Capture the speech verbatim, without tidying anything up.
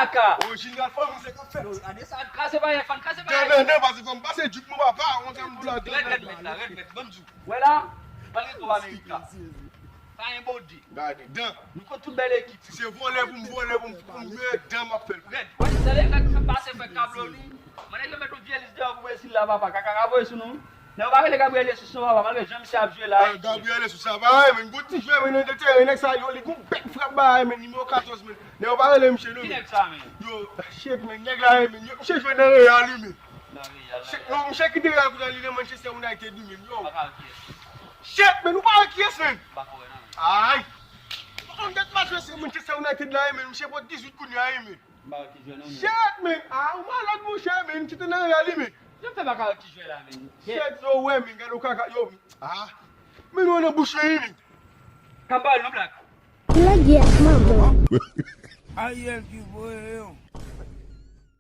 Kaka. Orijinal fanmi, se k ap fèt. Yo, gade sa, kraze bagay, fann kraze bagay. Nan, nan, nan, pase fanm, pase djip nou papa, on sa m blan. Rèd, rèd, mèt la, rèd, mèt, banm di w. Wè la, malgre tout Amerika. Pa enbode. Gade, dan. Nou kont tout bèl ekip. Si se vòlè pou m vòlè, pou m, pou m mete dan, m ap fè l. Rèd. Wè, se lè rèd fè pase, fè kablo nou. Mwen, yo met yon vye lis deyò pou Brezil la, papa. Kaka ka voye sou nou. Nèg yo pa rele Gabriel Jesus non, papa, malgre jan misye ap jwe la. Ah, Gabriel Jesus, sa pa, men, gwo ti jwè, men, nan teren, nèg sa, yo, li gon bèk frap, ba, men, nimewo katòz, men. Nèg yo pa rele misye non. Ki nèg sa, men? Yo, shit, men, nèg la, men, yo, misye jwe nan Real, wi, men. Nan Real, nan Shit, Real. Non, misye kite Real, kounye a, li nan Manchester United, wi, men, yo. Pa ka wè kiyès. Shit, men, nou pa wè kiyès, men. Pa ka wè, non, men. Ay. On nèt match, se Manchester United la, men, misye pot dizuit kounye a, men. M pa wè ki jwè non, men. Shit, men. Ah, ou malad, monchè, men. Misye te nan Real, men. Jan fè pa ka wè ki jwè la, men. Shit, yo, wè, men. Gade w kaka, yo, men. Ah. Men nou nan bouch li, men. Kamba, non, Black. Lè gyèt, manman. Ariel ki voye yo.